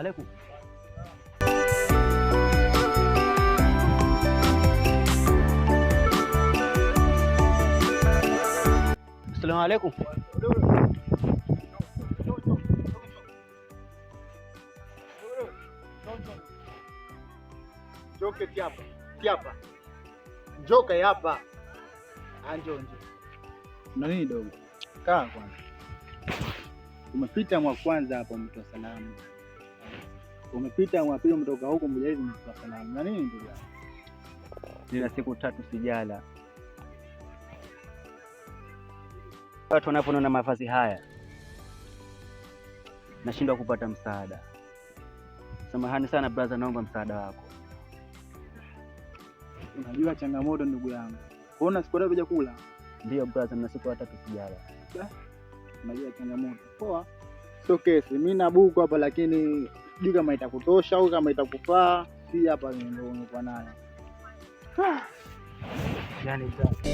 Alaikum. Assalamu alaikum. Njoo keti hapa. Keti hapa. Njoo kae hapa. Ah, njoo njoo. Una nini dogo? Kaa kwanza. Umepita mwa kwanza hapa umetoa salamu. Umepita mwa pili umetoka huko mmoja hivi umetoa salamu. Na nini ndugu yangu? Nina siku 3 sijala. Watu wanapoona mavazi haya nashindwa kupata msaada. Samahani sana brother, naomba msaada wako. Unajua changamoto ndugu yangu. Kuona siku 3 hujakula? Ndio brother, na siku 3 sijala. Unajua changamoto. Poa. Sio kesi. Mimi na buku hapa lakini sijui kama itakutosha au kama itakufaa. Si hapa ndio unakuwa nayo. Yaani brother.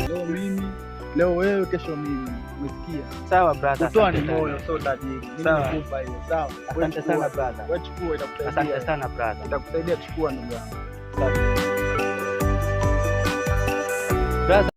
Leo mimi, leo wewe, kesho mimi. Umesikia? Sawa brother. Kutoa ni Asante sana. moyo, sio tajiri. Mimi Sawa. nakupa hiyo, sawa? Asante sana brother. Wewe chukua, itakusaidia. Asante sana brother. Itakusaidia, chukua ndugu yangu. Brother.